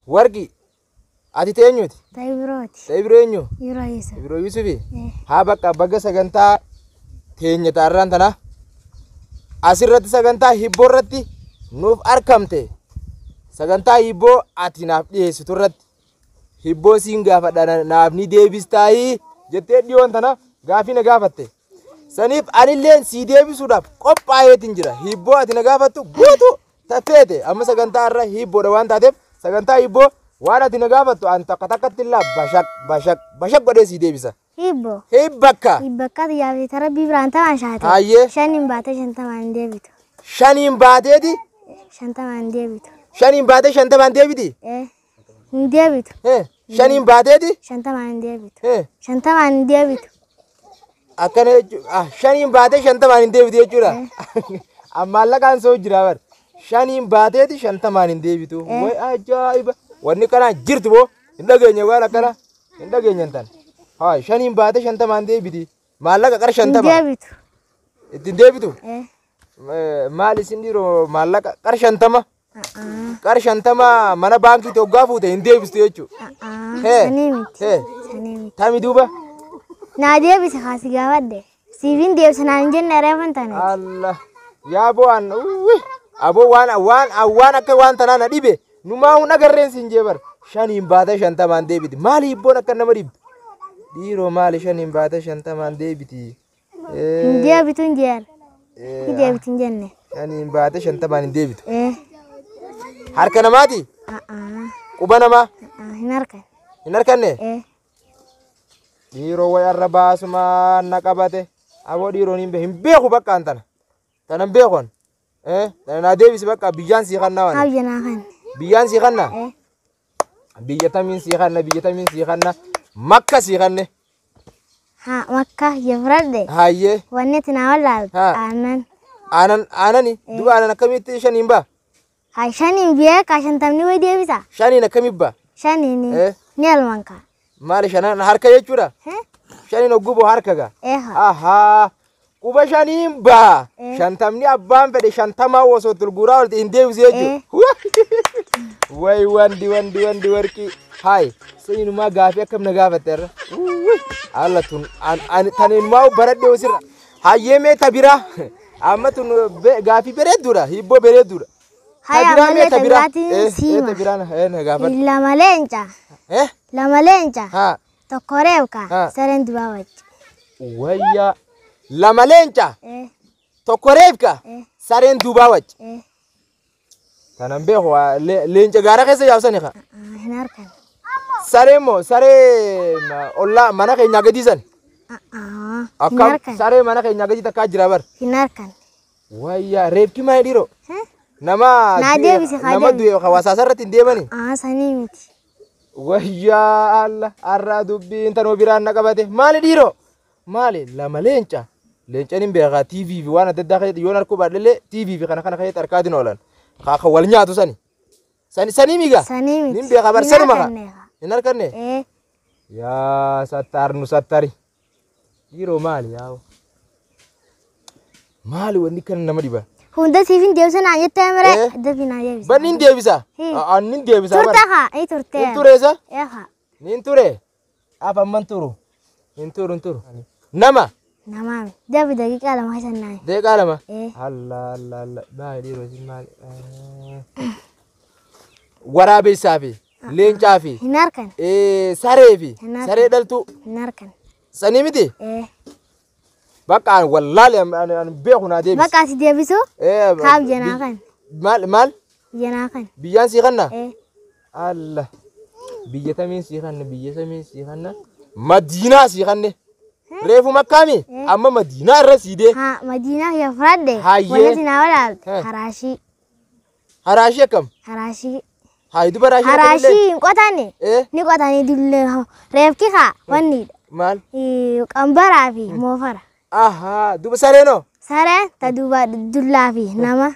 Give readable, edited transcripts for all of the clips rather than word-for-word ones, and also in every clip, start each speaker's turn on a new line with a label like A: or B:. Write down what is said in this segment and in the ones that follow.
A: Warqii ati teenyuti?
B: Ta Ibrooti.
A: Ta Ibroo eenyu?
B: Ibroo Yusuf.
A: Ibroo Yusufi? Haa bakka baga sagantaa teenya taarraan tana asirratti sagantaa hibboo irratti nuuf argamte. Sagantaa hibboo ati naaf dhiyeessitu irratti hibboo siin gaafadha naaf ni deebistaayii jettee dhiyoon tana gaafii na gaafatte. Saniif anilleen sii deebisuudhaaf qophaa'eetiin jira. Hibboo ati na gaafattu guutuu tafeete amma sagantaa irra hibboodha waan taateef sagantaa hibboo waan ati na gaafattu an takka takkatti illaa bashaq bashaq bashaq godhee sii deebisa.
B: Hibbo.
A: Hibbakka.
B: Hibbakka xiyyaafii tara biraan tamaan shaate.
A: Hayyee.
B: Shaniin baatee 50n deebitu.
A: Shaniin baateeti.
B: 50n deebitu.
A: Shaniin baatee 50n deebiti.
B: Hin deebitu.
A: Shaniin baateeti.
B: 50n deebitu. 50n deebitu.
A: Akkana jechuudha. Shaniin baatee 50n hin deebitu jechuudha. Maallaqaan soo jira bar. Shaniin baateeti 50n hin deebitu. Way ajaa'iba. Wanni kanaan jirtu boo hin dhageenye waan akkana hin dhageenye tan. Haa shaniin baatee 50n deebiti. Maallaqa qara 50.
B: Hin deebitu.
A: Ittiin deebitu? Maal isin dhiiroo maallaqa qara 50. Qara 50 mana baankiitti hoggaa fuute hin deebistu jechuudha.
B: Sanii miti. Sanii miti.
A: Tami duuba.
B: Naa deebise kaasi gaafadhe. Siifin deebise naan hin jenne reefan tane.
A: Allah. Yaa boo an aboo waan waan waan akka waan tanaa na dhibe numaa hun agarreen siin jee bar. Shaniin baatee 50n deebiti. Maali hibboon akka nama dhibdu? Dhiiroo maali shaniin baatee 50n deebiti?
B: Hin deebitu hin jeen. Hin deebitu hin jenne.
A: Shaniin baatee 50n hin deebitu. Harka namaati? Quba namaa?
B: Hin harkan.
A: Hin harkanne? Dhiiroo wayi arra baasumaan na qabate. Aboo dhiiroon hin beeku bakka an tana. Tana hin beeku an. Tana naa deebisi bakka biyyaan sii kannaa waan.
B: Haa naa kanne.
A: Biyyaan sii kannaa? Biyya tamiin sii kanna biyya tamiin sii kanna makka sii kanne.
B: Haa makka ya fudhadhe.
A: Hayyee.
B: Wanni ati naa wallaaltu aannan.
A: Aanan aanani duuba aanan akkamitti shaniin ba'a?
B: Haa shaniin beekaa 50ni wayi deebisa.
A: Shaniin akkamitti ba'a?
B: Shaniin ni elman kaa.
A: Maali shanan harka jechuudha? Shaniin hogguu boo harka gaa? Ahaa. Quba shaniin ba'a. 50ni abbaan fedhe 50 osoo tulguuraa olte hin deebisu jechuudha. Wayi wandi wandi wandi warqii. Hayi saniinumaa gaafii akkam na gaafatte irra. Alla tun taniinumaa baradhee osirra. Hayyee mee ta biraa. Amma tun gaafii bareedduudha. Hibboo bareedduudha.
B: Haya malee ta biraatiin siima.
A: Ta biraan na gaafadhu.
B: Lama leenca. Lama leenca. Tokko reebka. Sareen dubaa wajji.
A: Wayyaa. Lama leenca. Tokko reebka. Sareen duubaa wajji. Kanan beeku leenca gaara keessa yaabsani kaa.
B: Hin harkan.
A: Saree moo saree ollaa mana keenyaa gadii san. Akkam saree mana keenyaa gadii takkaa jira bar.
B: Hin harkan.
A: Wayyaa reebki maal dhiiroo? Nama nama du'e hawaasa irratti hin deemani.
B: Sanii miti.
A: Wayyaa Allah har'a dubbiin tanoo biraan na qabate maali dhiiroo? Maali lama leenca. Leencaan hin beekaa TV fi waan adda addaa keessatti yoon harkuu baadhellee TV fi kana kana keessatti harkaatiin oolan. Kaaka wal nyaatu sani. Sanii migaa?
B: Sanii miti.
A: Nin beekaa bar sanuma kaa. Hin harkanne? Yaa sattaar nu sattari. Dhiiroo maali yaa'u? Maali wanni kana nama dhiba?
B: Hunda siifin deebisa naan jettee miree dafii naa deebisa.
A: Banni hin deebisa? Anni hin deebisa.
B: Turte haa ni turte.
A: Hin tureessa?
B: Haa.
A: Nin ture? Af amman turu. Hin turu hin turu. Nama?
B: Namaa dafi daqiiqaa 2 keessa naan.
A: Daqiiqaa 2? Allah Allah Allah baay'ee dhiiroo isin maali? Waraabessaa fi leencaa fi.
B: Hin harkan.
A: Saree fi saree dhaltuu.
B: Hin harkan.
A: Sanii miti? Bakka wallaali ani beeku naa deebisi.
B: Bakka si deebisu? Kaaf jenaa kan.
A: Maal maal?
B: Jenaa kan.
A: Biyyaan sii kanna? Allah. Biyya tamiin sii kanna biyya tamiin sii kanna. Madiinaa sii kanne. Reefu makkaami? Amma Madiinaa irra sii dee.
B: Haa Madiinaa ya fudhadhe.
A: Hayyee.
B: Wanni naa walaaltu haraashii.
A: Haraashii akkam?
B: Haraashii.
A: Hayi duba haraashii
B: Haraashii hin qotanne. Ni qotanii dullee reefki kaa wannidha.
A: Maal?
B: Qambaraa fi moofara.
A: Ahaa duba sareenoo?
B: Sareen ta duuba dullaa fi nama.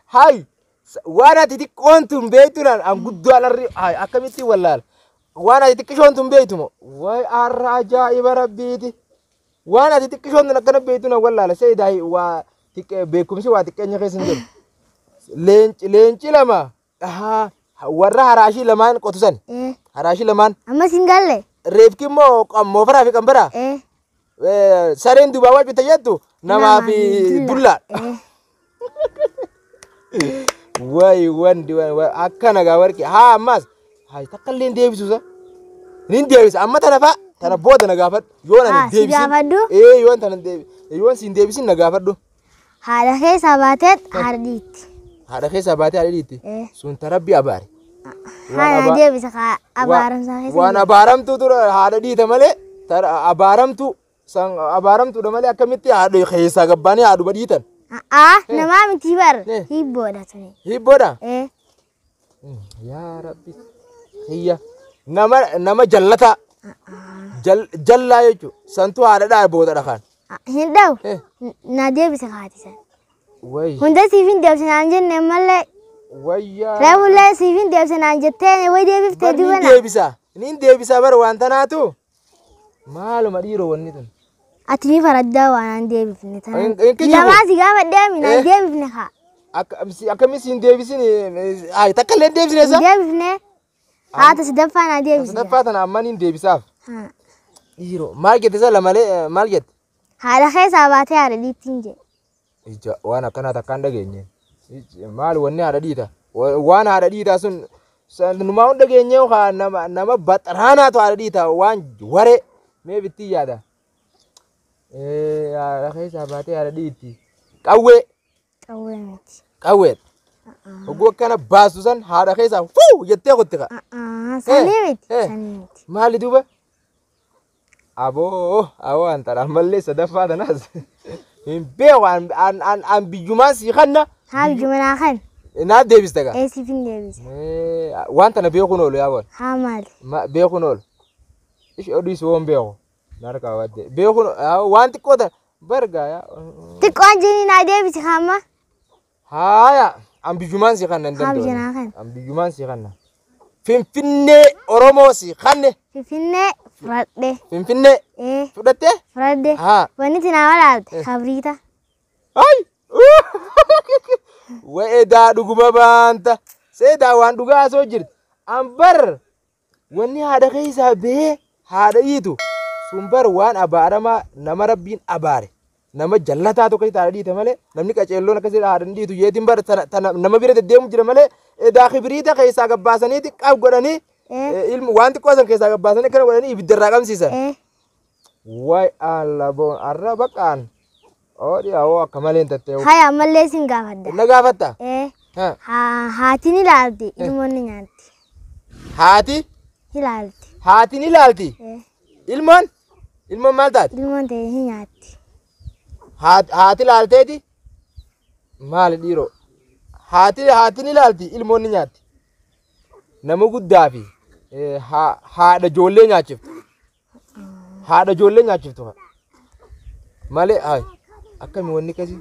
A: Hayi waan ati xiqqoon tun beektuudhaan an guddoo alarri hayi akkamitti wallaala? Waan ati xiqqishoon tun beektu moo? Wayi har'a ajaa'iba rabbiiti. Waan ati xiqqishoon tun akkana beektu na wallaala. Seedaa waa beekumsi waa xiqqeenya keessa hin jiru. Leenci 2 Ahaa, warra haraashii lamaan qotu san. Haraashii lamaan.
B: Ammas hin galle.
A: Reefki immoo moofaraa fi qambaraa. Sareen duubaa waccu jettu namaa fi dullaa. Wayi wandi akkana gaa warqi haa ammas haa takka illee deebisu sa. Nin deebisa amma tana fa'a tana booda na gaafadhu yoo na deebisin. Yoo tana yoo siin deebisin na gaafadhu.
B: Haadha keessaa baatee haadha dhiitti.
A: Haadha keessaa baatee haadha dhiitti. Sun tarabbii abaare.
B: Haadha deebisa abaaramsaa keessa.
A: Waan abaaramtuu tura haadha dhiita malee abaaramtuu san abaaramtuudha malee akkamitti haadha keessaa gabbaanii haadhuma dhiitan.
B: Namaa miti bar hibboodha tuni.
A: Hibboodha? Yaa Rabbi hiyya nama jallataa jallaa jechuun santuu haadha dhaa booda dhakaan.
B: Hin dhawu na deebisa kaatisan. Hunda siif hin deebisa naan jenne malee.
A: Wayyaa.
B: Reefullee siif hin deebisa naan jettee wayi deebiftee duwwana.
A: Nin deebisa nin deebisa bar waan tanaatu maaluma dhiiroo wanni tun.
B: Ati ni faraddaa waan aan deebifne tana. Lamaa si gaafadhee ami naan deebifne haa.
A: Akkami siin deebisin takka illee deebisne isa?
B: Deebifne. Haa ta sadaffaa naa deebisne.
A: Sadaffaa tana amman hin deebisaaf. Dhiiroo maal jette isa lamalee maal jette?
B: Haadha keessaa baatee haadha dhiittiin jedhe.
A: Ija waan akkanaa takkaan dhageenye. Maal wanni haadha dhiita? Waan haadha dhiitaa sun numaa hunda dhageenye haa nama baxaraanaatu haadha dhiita waan waree mee bittii yaada. Haadha keessaa baatee haadha dhiitti. Qawwee.
B: Qawwee miti.
A: Qawwee. Oguu akkana baastu san haadha keessaa fuu jettee kutti ka.
B: Sanii miti. Sanii miti.
A: Maali duuba? Aboo aboo antara ammallee sadaffaa tanaas hin beeku an biyyumaan sii kanna.
B: Haa biyyuma naa kan.
A: Naaf deebista gaa.
B: Siif hin deebisa.
A: Waan tana beekuun oolu yaa boon.
B: Haa maali?
A: Beekuun oolu. Ishi oduu woon beeku. Narkaa wadde beekuun waan xiqqoo tana bargaa yaa.
B: Xiqqoon jini naa deebisi hamma.
A: Haaya an biyyumaan sii kanna hin
B: Haa
A: danda'u.
B: biyya naa kan.
A: An biyyumaan sii kanna. Finfinnee Oromoo sii kanne.
B: Finfinnee fudhadhe.
A: Finfinnee fudhattee?
B: Fudhadhe.
A: Haa.
B: Wanni itti naa walaalte kabriita.
A: Ay! Wa'eedaa dhuguma baanta. Seedaa waan dhugaa asoo jirti. An bar wanni haadha keessaa bahee haadha dhiitu sun bar waan abaaramaa nama rabbiin abaare. Nama jallataa tokko haadha dhiita malee namni qaceelloon akkasii haadha hin dhiitu yeetiin bar nama bira deddeemu jira malee edaa kibriita keessaa gabbaasaniiti qab godhanii ilmu waan xiqqoo san keessaa gabbaasanii akkana godhanii ibiddarraa qabsiisan. Wayi alla boon arra baqaan. Oodhi awoo akka malee hin tattee.
B: Haya ammallee sin gaafadha.
A: Na gaafatta?
B: Haati ni ilaalti ilmoon ni nyaatti.
A: Haati?
B: Ilaalti.
A: Haati ni ilaalti? Ilmoon? Ilmoon maal taati?
B: Ilmoon ta'e ni nyaatti.
A: Haati ilaalteeti? Maali dhiiroo? Haati ni ilaalti ilmoon ni nyaatti. Nama guddaa fi haadha ijoollee nyaachiftu. Haadha ijoollee nyaachiftu. Malee hayi akkami wanni akkasii?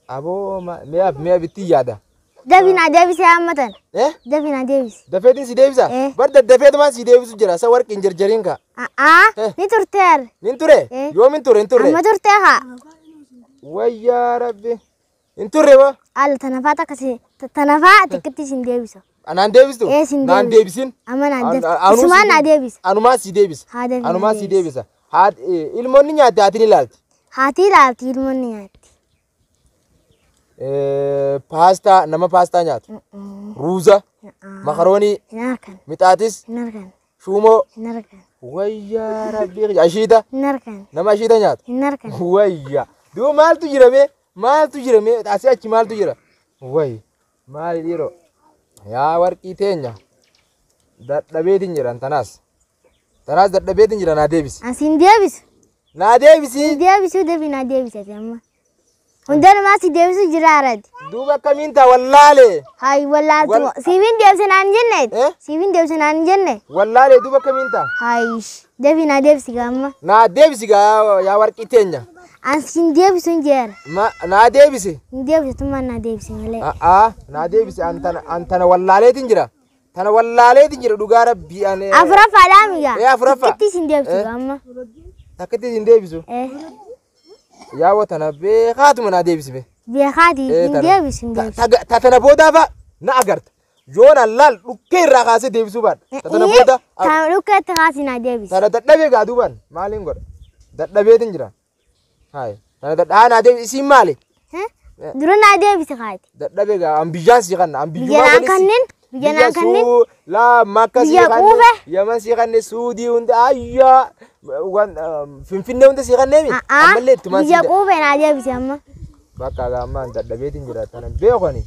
A: Aboo mi'a bittii yaada.
B: Dafi naa deebisee amma tana. Dafi naa deebisi.
A: Dafeetiin si deebisa? Bar daddafeetumaan si deebisu jira. Sa warqi hin jarjariin kaa.
B: Ni turteer.
A: Nin ture? Yoom hin ture hin turre?
B: Amma turtee haa.
A: Wayyaa Rabbi. Hin turre moo?
B: Alla tanafaa takka si tanafaa xiqqeetti sin deebisa.
A: Anaan deebistu?
B: Sin
A: Naan deebisin?
B: Amma naan deebisa. Isumaan naa deebisa.
A: Anumaan si deebisa.
B: Haa deebi.
A: Anumaan si deebisa. Ilmoon ni nyaatti haati ni ilaalti.
B: Haati ilaalti ilmoon ni nyaatti.
A: Paastaa nama paastaa nyaatu. Ruuza. Makaroonii.
B: Hin harkan.
A: Mixaatis.
B: Hin harkan.
A: Shuumoo.
B: Hin harkan.
A: Wayyaa Rabbi. Ashiita.
B: Hin harkan.
A: Nama ashiita nyaatu.
B: Hin harkan.
A: Wayyaa. Duuba maaltu jira mee? Maaltu jira mee? Asii achi maaltu jira? Wayi. Maali dhiiroo? Yaa warqii teenya. Dadhabeetiin jiran tanaas. Tanaas dadhabeetiin jira naa deebisi.
B: Asiin deebisu.
A: Naa deebisi.
B: Deebisuu deebi naa deebisati amma. Hundanumaa si deebisu jira arati.
A: Duuba akkamiin ta'a wallaalee.
B: Hayi wallaaltu. Siifin deebise naan jenne. Siifin deebise naan jenne.
A: Wallaalee duuba akkamiin ta'a?
B: Hayi deebi naa deebisi gaamma.
A: Naa deebisi gaa yaa warqii teenya.
B: Asiin deebisu hin jeera.
A: Naa deebisi.
B: Hin deebisu tummaan naa deebisi malee.
A: Naa deebisi an tana wallaaleetiin jira. Tana wallaaleetiin jira dhugaa rabbii an.
B: Afuraffaadhaa migaa.
A: Afuraffaa.
B: Takkitti sin deebisu gaamma.
A: Takkitti sin deebisu. Yaawwa tana beekaatuma naa deebisi be.
B: Beekaati hin deebisu hin deebisu.
A: Tana boodaa fa'a. Na agarta. Yoon allaal dhukkee irraa kaasee deebisuu baadha. Tana booda.
B: Kan dhukkeetti kaasii naa deebisi.
A: Tana dadhabee gaa duubaan maaliin godha? Dadhabeetin jira. Hayi. Tana dadhaa naa deebisi isiin maali?
B: Dura naa deebisi kaati.
A: Dadhabee gaa an biyyaan sii kanna an
B: Biyya naan kanneen. Biyya naan kanneen.
A: Laa Makka sii
B: Biyya
A: kanne.
B: quufe.
A: Yaman sii kanne Suudii hunda ayyaa Finfinnee hunda sii kanneemi. Ammallee ittumaan
B: Biyya quufe naa deebisi amma.
A: Bakka gaa amma an dadhabeetin jira tana beekani.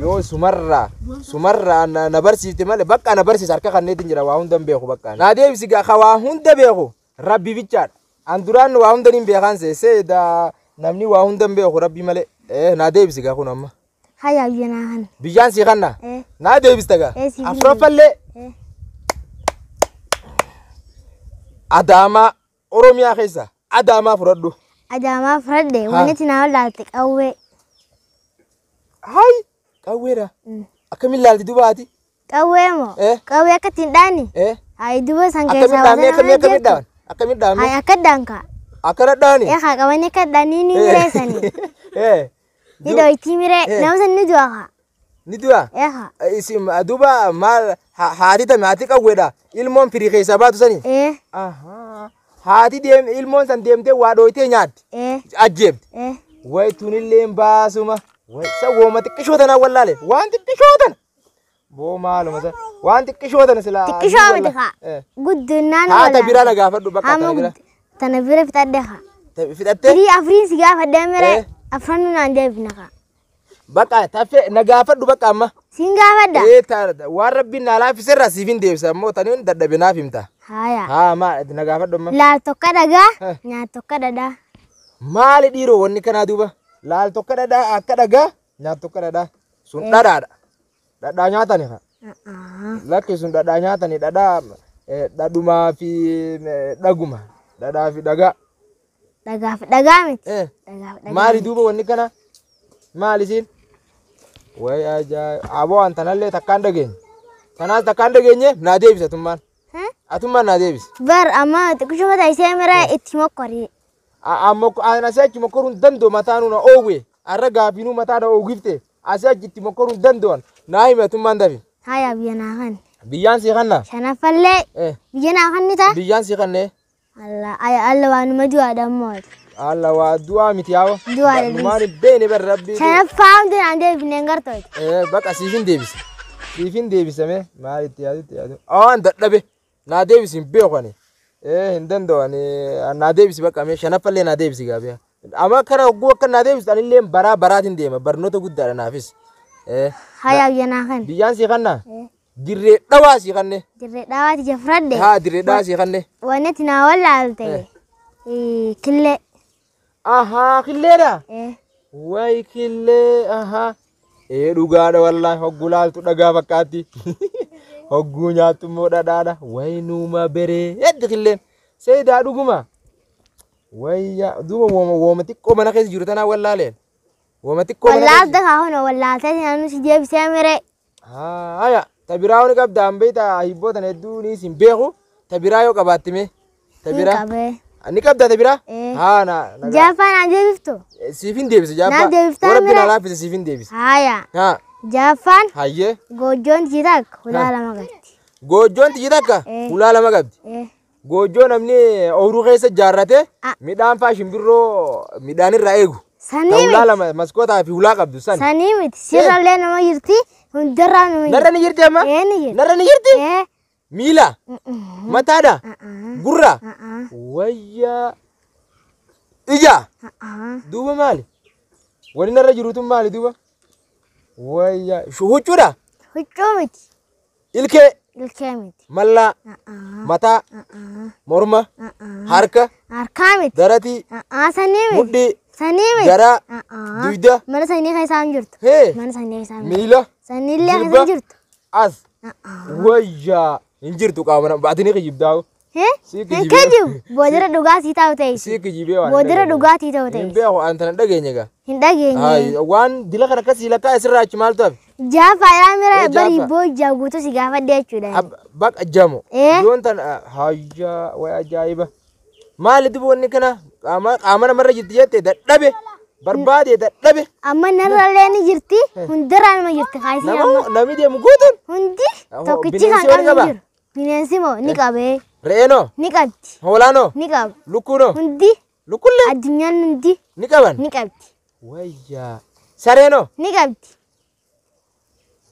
A: Yoo sumarraa na barsiifte malee bakka na barsiisa harka kanneetin jira waa hunda hin beeku bakka. Naa deebisi gaa ka waa hunda beeku rabbi bichaadha. An duraan waa hunda hin beekan seesee namni waa hunda hin beeku rabbi malee. Naa deebisi gaa kun amma.
B: Hayyaa biyya naa kana.
A: Biyyaan sii kanna. Naa deebista gaa.
B: Siif
A: Afuraffallee Adaamaa Oromiyaa keessa Adaamaa fudhadhu.
B: Adaamaa fudhadhe wanti naa wallaalte qawwee.
A: Hayi qawweedha. Akkamiin laalti duuba ati?
B: Qawwee moo? Qawwee akka ittiin dhaani? Hayi duuba san
A: Akkamiin
B: keessaa
A: dhaamee
B: waan
A: akkamii
B: jirtu.
A: dhaaban? Akkamiin dhaamee?
B: Hayi akka dhaanka.
A: Akkana dhaani?
B: Haa qabanii akka dhaanii ni mireessanii. Ni dhoyti miree nama san ni du'a kaa.
A: Ni du'a?
B: Haa.
A: Isin duuba maal haati tame haati qawweedha. Ilmoon firii keessaa baatu sani? Haati deem ilmoon san deemtee waa dhooytee nyaatti. Ajjeebdi. Wayi tunillee baasuma. Wayi isa wooma xiqqishoo tanaa wallaale. Waan xiqqishoo tana. Boo maaluma isa waan xiqqishoo tana silaa.
B: Xiqqishoo miti kaa. Guddinaan
A: Haa ta biraa na gaafadhu bakka tana bira.
B: Tana bira fixadhe kaa.
A: Fixattee?
B: Firii afuriin si gaafadhee miree afran naan deebina kaa.
A: Bakka taffee na gaafadhu bakka amma.
B: Siin gaafadha.
A: Waan rabbiin naa laaffiserraa siif hin deebisa ammoo taniin dadhabe naaf himta.
B: Haya.
A: Haa maa na gaafadhu amma.
B: Laal tokko dhagaa nyaat tokko dhadhaa.
A: Maali dhiiroo wanni kanaa duuba? Laal tokko dhadhaa akka dhagaa nyaat tokko dhadhaa. Sun dhadhaadha. Dhadhaa nyaatani haa. Lakki sun dhadhaa nyaatani dhadhaa dhadhumaa fi dhaguma. Dhadhaa fi dhagaa.
B: Dhagaa fi dhagaa miti. Dhagaa fi dhagaa.
A: Maali duuba wanni kana? Maali isiin? Wayi ajaa'iba. Aboo an tanallee takkaan dhageenye. Tanaas takkaan dhageenye naa deebisa atummaan. Atummaan naa deebisa.
B: Bar amma xiqqishuma taasisee miree itti mokkorii.
A: Amma asii achi mokkoruu hin danda'u mataa nuuna oowwe. Har'a gaafinuu mataa na oowwifte. Asii achi itti mokkoruu hin danda'an. Naa himi atummaan dafi.
B: Haya biyya naa kanne.
A: Biyyaan sii kanna?
B: Shanaffallee biyya naa kanni ta'a.
A: Biyyaan sii kannee?
B: Allah Allah waanuma du'aadha ammoo.
A: Allah waa du'aa miti yaawa.
B: Du'aadha.
A: Numaan hin beekne bar rabbii.
B: Shanaffaa hundi naan deebifne hin gartooti.
A: Bakka siif hin deebise. Siif hin deebisame maal itti yaadu itti yaadu. Aan dadhabe naa deebisi hin beeku ani. Hin danda'u ani naa deebisi bakka mee shanaffallee naa deebisi gaafiya. Amma kana hogguu akka naa deebisu anillee baraa baraatiin deema barnoota guddaadha naafis.
B: Haya biyya naa kanne.
A: Biyyaan sii kanna? Dirree dhawaa sii kanne.
B: Dirree dhawaati ija fudhadhe.
A: Haa dirree dhawaa sii kanne.
B: Wanti naa wallaalte. Killee.
A: Ahaa killeedha? Wayi killee ahaa. Dhugaadha wallaahi hogguu laaltu dhagaa fakkaatti. Hogguu nyaattu immoo dhadhaadha. Wayi nuuma beree heddi killeen. Seedaa dhuguma. Wayya duuba wooma xiqqoo mana keessa jiru tanaa wallaaleen. Wooma xiqqoo mana keessa.
B: Wallaalta kaa hono wallaaltee naannoo si deebisee miree.
A: Haya ta biraa ni qabda an beekta hibboo tana hedduu ni isin beeku ta biraa yoo qabaatte mee. Ta biraa. Ni qabda ta biraa? Haa na.
B: Jaaffaa naan deebiftu?
A: Siif hin deebise jaaffaa.
B: Naan deebiftaa
A: Warra
B: miree?
A: binaa laaffise siif hin deebise.
B: Haya.
A: Haa.
B: Jaaffaan
A: Hayyee.
B: goojjoon tiyyi takka hulaa lama qabdi.
A: Goojjoon tiyyi takka hulaa lama qabdi. Goojjoo namni ooyiruu keessa ijaarrate midhaan faa shimbirroo midhaan irraa eegu.
B: Sanii
A: Hulaa
B: miti.
A: lama maskootaa fi hulaa qabdu san.
B: Sanii miti. Sirrallee nama jirti. Hundarraa nama jirti.
A: Narra ni jirti amma?
B: Ni jirti.
A: Narra ni jirti? Miila? Mataadha? Gurra? Wayyaa. Ija? Duuba maali? Wani narra jiru tun maali duuba? Wayyaa. Huccuudha?
B: Huccuu miti.
A: Ilkee?
B: Ilkee miti.
A: Mallaa? Mataa? Morma? Harka?
B: Harkaa miti.
A: Daratii?
B: Sanii miti.
A: Mudhii?
B: Sanii miti.
A: Garaa? Dugda?
B: Mana sanii keessa hin jirtu. Mana sanii keessa hin jirtu.
A: Miila?
B: Saniillee keessa hin jirtu.
A: As? Wayyaa. Hin jirtu qaama nama. Ati ni kijibdaa.
B: Hin kijibu. Boodara dhugaatii ta'u ta'e.
A: Si kijibee waan.
B: Boodara dhugaatii ta'u ta'e.
A: Hin beeku an tana dhageenye gaa.
B: Hin dhageenye.
A: Waan dila kana akkasii lakkaa asirraa achi maaltu hafe?
B: Jaafaadhaa mira barii booja guutuu si gaafadhe jechuudha.
A: Baqa jamo. Yoon tan hayyaa wayi ajaa'iba. Maali duba wanni kana qaama namarra jirti jette dadhabe. Barbaadee dadhabe.
B: Amma narrallee ni jirti. Hundarraa nama jirti kaayisii amma.
A: Namni deemu guutuun.
B: Hundi tokkichi kan
A: Bineensi yoo ni
B: qabnu
A: qabaa?
B: jiru. Bineensi moo ni qabee.
A: Re'eenoo?
B: Ni qabdi.
A: Hoolaanoo?
B: Ni qaba.
A: Lukkuunoo?
B: Hundi
A: Lukkullee?
B: addunyaan hundi
A: Ni qaban?
B: ni qabdi.
A: Wayyaa. Sareenoo?
B: Ni qabdi.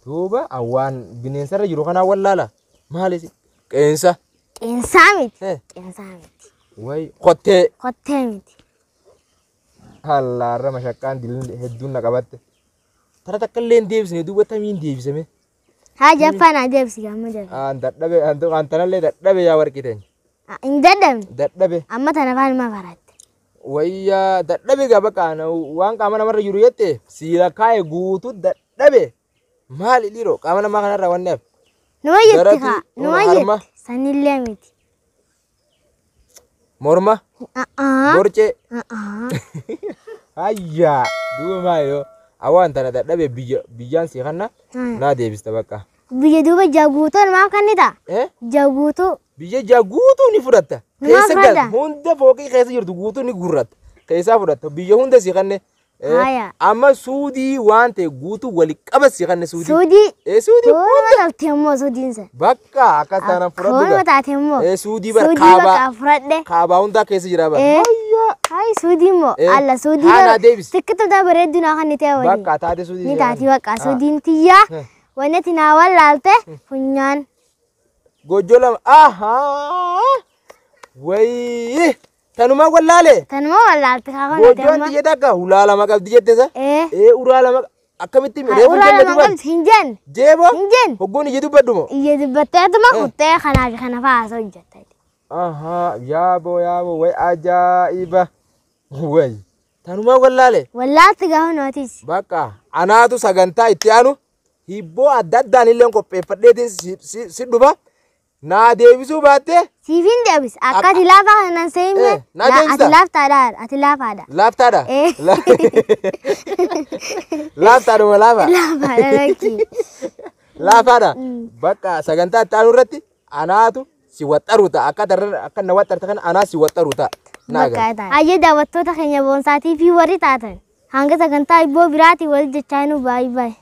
A: Duuba waan bineensarra jiru kanaa wallaala. Maalis? Qeensa.
B: Qeensaa miti. Qeensaa miti.
A: Way kottee.
B: Kottee miti.
A: Hallaarra mashaqqaan dilin hedduun na qabatte. Tara takka illee hin deebisne duuba tamiin deebisame.
B: Haa jaffaa naa deebisi amma jabe.
A: Aan dadhabe aan tanallee dadhabe yaa warqii teenya.
B: Hin dadhabne.
A: Dadhabe.
B: Amma tana afaan ma baratte.
A: Wayyaa dadhabe gaa bakka waan qaama namarra jiru jette siila kaa'e guutuu dadhabe. Maali dhiiroo qaama namaa kanarraa wanni hafe.
B: Numa jetti
A: Darati,
B: kaa. Numa
A: harma.
B: jetti. Sanillee miti.
A: Morma. Borcee. Hayyaa duuba maali awwaan tana dadhabe biyyaan si kanna naa deebista bakka.
B: Biyya duuba jaguutuu maaf kan ni ta'a? Jaguutuu.
A: Biyya jaa guutuu ni fudhatta.
B: Maaf
A: Keessa gal
B: fudhata?
A: hunda fooqii keessa jirtu guutuu ni gurratta. Keessaa fudhatta biyya hunda si kanne.
B: Haya.
A: Amma suudii waan ta'e guutuu wali qaba si kanne suudii.
B: Suudii.
A: Suudii
B: Koonuma taate immoo suudiin sana.
A: bakka akkas taanaan fudhadhu
B: Koonuma
A: gaa.
B: taate immoo.
A: Suudii bara
B: Suudii
A: kaabaa
B: bakka fudhadhe.
A: kaabaa hundaa keessa jira bara. Hayyaa.
B: Hayi suudii immoo alla suudii
A: Haa naa deebisi.
B: Tikkitu taa bareedduu naa kan ni ta'e waliin.
A: Bakka taate suudii.
B: Ni
A: si
B: taati
A: kanne.
B: bakka suudiin tiyyaa. Wanni ati naa wallaalte funyaan.
A: Gojjoo lama. Ahaa. Wayii. Tanumaa wallaale.
B: Tanuma wallaalte kaa kan
A: Gojjoon xiyya takka ulaa lama qabdi jette sa. Uraa lama akkamitti reefu
B: Uraa
A: jenne
B: lama
A: dubbadhu.
B: qabdi hin jenne.
A: Jeeboo.
B: Hin jenne.
A: Hoggoon ija dubbadhu moo.
B: Iyya dubbatteetuma kuttee kanaa fi kana fa'aa haasa'u hojjetta.
A: Ahaa yaaboo yaaboo way ajaa'iba. Way. Tanumaa wallaale.
B: Wallaalti gaafa nootis.
A: Bakka anaatu sagantaa itti aanu hibboo adda addaan illee qopheeffadheetiin si dhufa. Naa deebisuu baattee
B: Siif hin deebis. Akka ati laafaa kanan seenne.
A: Naa deebista?
B: Ati laaftaadha. Ati laafaadha.
A: Laaftaadha? Laaftaadhuma laafa?
B: Laafaadha lakkii.
A: Laafaadha? Bakka sagantaa itti aanu irratti anaatu si waxxaru ta'a. Akka akka na waxxarte kana anaa si waxxaru ta'a. Naa gala.
B: Hayyee daawwattoota keenya boonsaatii fi warri taatan hanga sagantaa hibboo biraatiin wal jechaa nu baay'ee baay'ee.